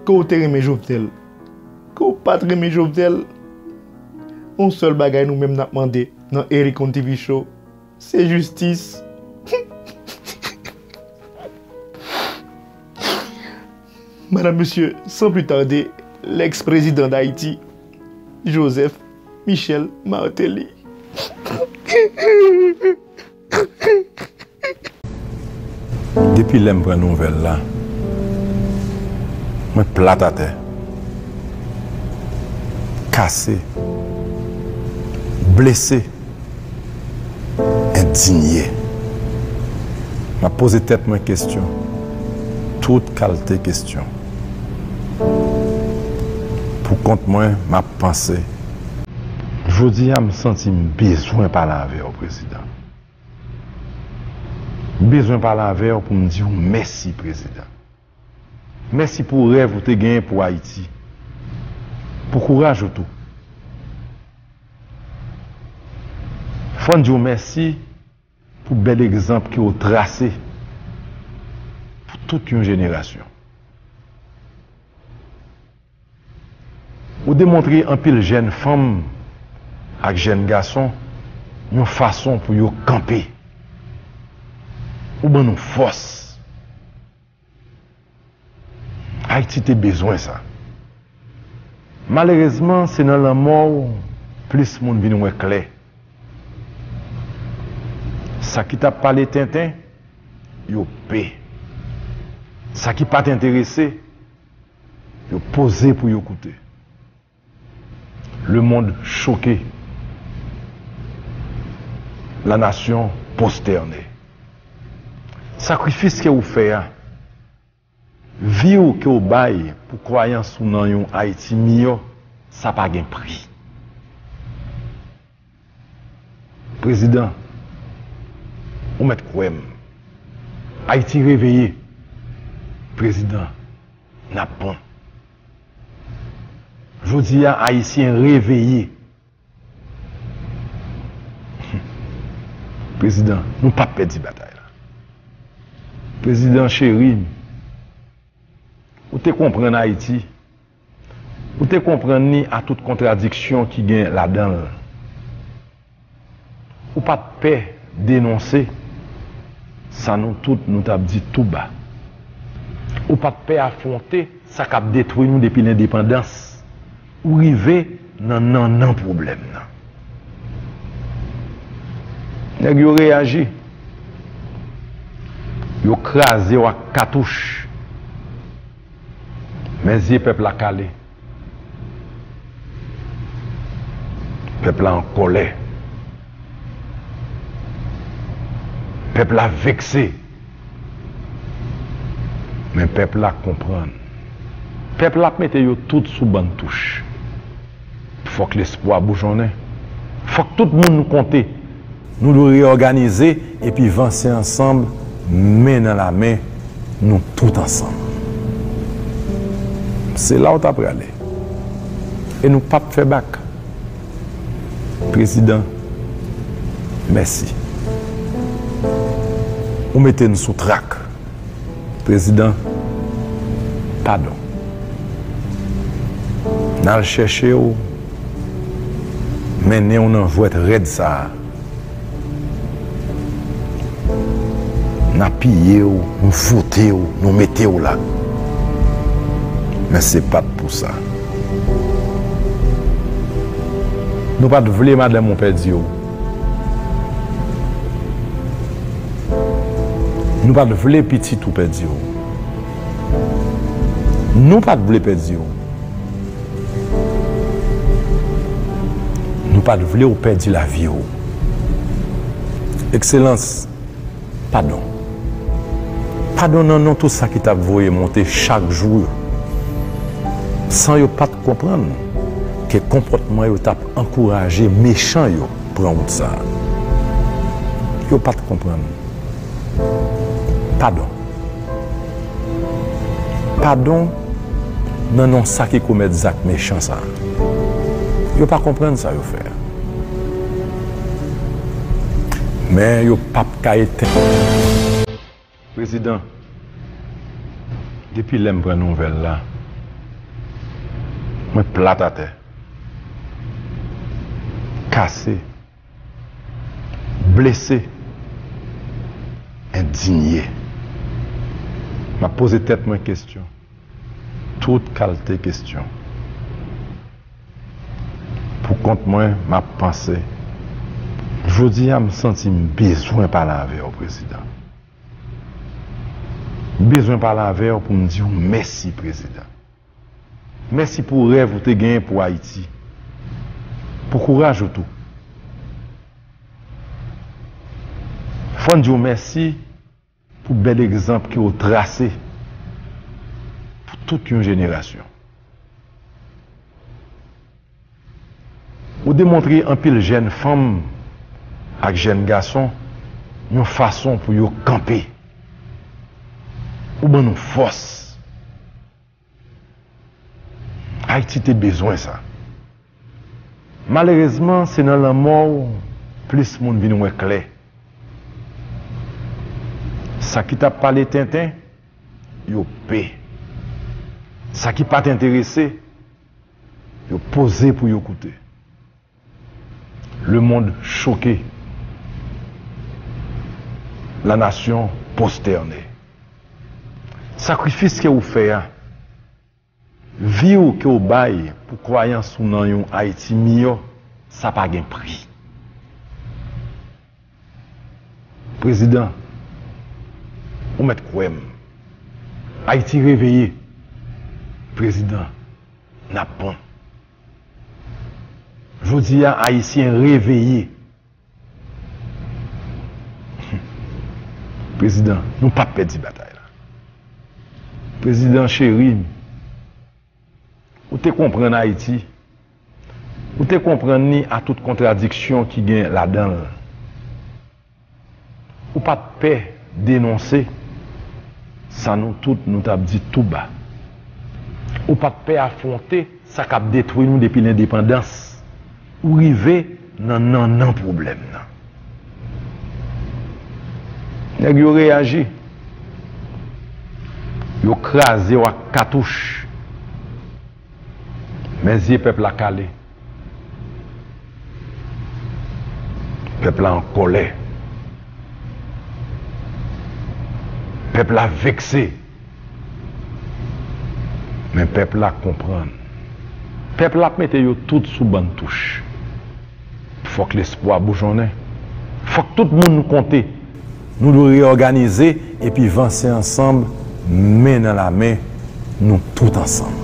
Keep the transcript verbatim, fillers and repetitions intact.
Ke w te renmen Jovenel, ke w pa t renmen Jovenel, yon sèl bagay nou menm n ap mande nan Eric on T V Show, se jistis. Madame, Monsieur, sans plus tarder, l'ex-président d'Haïti, Joseph Michel Martelly. Depi lè m pran nouvèl la, mwen plat atè, kase, blese, endinye. M ap poze tèt mwen kesyon, tout kalte kesyon. Pou kont mwen, m ap panse. Jodi a, m santi m bezwen pale avè w, Prezidan. M bezwen pale avè w pou m di w mèsi, Prezidan. Mèsi pou rèv ou te genyen pou Ayiti, pou kouraj ou tou. Fò n di w mèsi pou bèl egzanp ke w trase pou tout yon jenerasyon. Ou demontre anpil jèn fanm ak jèn gason yon fason pou yo kanpe. Ou ban nou fòs. Ayiti te bezwen sa. Malerezman, se nan lanmò w plis moun vin wè klè. Sa ki t ap pale tenten, yo pe. Sa ki pa t enterese, yo poze pou yo koute. Le monde choqué, la nation prosternée. Sakrifis ke ou fè a, vi w ke w bay pou kwayans ou nan yon Ayiti miyò, sa pa gen pri. Prezidan, ou mèt kwè m. Ayiti reveye. Prezidan, n ap bon. Jodi a, Ayisyen reveye. Prezidan, nou p ap pèdi batay la. Prezidan cheri, ou te konprann Ayiti. Ou te konprann ni a tout kontradiksyon ki gen ladan l. Ou pa t pè denonse sa nou tout nou t ap di tou ba. Ou pa t pè afwonte sa k ap detwi nou depi lendepandans. Ou rive nan nannan pwoblèm nan. Nèg yo reyaji. Yo kraze w ak katouch. Men zye pèp la kale. Pèp la an kòlè. Pèp la vekse. Men pèp la konprann. Pèp la ap mete yo tout sou bann touch. Fòk lespwa boujonnen. Fòk tout moun konte. Nou dwe reyòganize epi vanse ansanm, men nan lamen, nou tout ansanm. Se la w ta prale. E nou p ap fè bak. Prezidan, mèsi. Ou mete n sou trak. Prezidan, padon. N al chèche w, mennen w nan jwèt rèd sa a. N apiye w, nou vote w, nou mete w la. Men se pa t pou sa. Nou pa t vle madanm ou pèdi w. Nou pa t vle pitit ou pèdi w. Nou pa t vle pèdi w. Nou pa t vle w pèdi lavi w. Ekselans, padon. Padon nan non tout sa ki t ap voye monte chak jou yo. San yo pa t konprann ke konpòtman yo t ap ankouraje mechan yo pran wout sa a. Yo pa t konprann. Padon. Padon nan non sa ki komèt zak mechan sa a. Yo pa konprann sa yo fè a. Men yo p ap ka etenn. Prezidan, depi lè m pran nouvèl la, Mwen plat atè, kase, blese, endinye. M ap poze tèt mwen kesyon, tout kalte kesyon. Pou kont mwen, m ap panse. Jodi a, m santi m bezwen pale avè w, Prezidan. M bezwen pale avè w pou m di w mèsi, Prezidan. Mèsi pou rèv ou te genyen pou Ayiti, pou kouraj ou tou. Fò n di w mèsi pou bèl egzanp ke w trase pou tout yon jenerasyon. Ou demontre anpil jèn fanm ak jèn gason yon fason pou yo kanpe. Ou ban nou fòs. Ayiti te bezwen sa. Malerezman, se nan lanmò w plis moun vin wè klè. Sa ki t ap pale tenten, yo pe. Sa ki pa t enterese, yo poze pou yo koute. Le monde choqué, la nation prosternée. Sakrifis ke ou fè a, vi w ke w bay pou kwayans ou nan yon Ayiti miyò, sa pa gen pri. Prezidan, ou mèt kwè m. Ayiti reveye. Prezidan, n ap bon. Jodi a, Ayisyen reveye. Prezidan, nou p ap pèdi batay la. Prezidan cheri, ou te konprann Ayiti. Ou te konprann ni a tout kontradiksyon ki gen ladan l. Ou pa t pè denonse sa nou tout nou t ap di tou ba. Ou pa t pè afwonte sa k ap detwi nou depi lendepandans. Ou rive nan nannan pwoblèm nan. Nèg yo reyaji. Yo kraze w ak katouch. Men zye pèp la kale. Pèp la an kòlè. Pèp la vekse. Men pèp la konprann. Pèp la ap mete yo tout sou bann touch. Fòk lespwa boujonnen. Fòk tout moun konte. Nou dwe reyòganize epi vanse ansanm, men nan lamen, nou tout ansanm.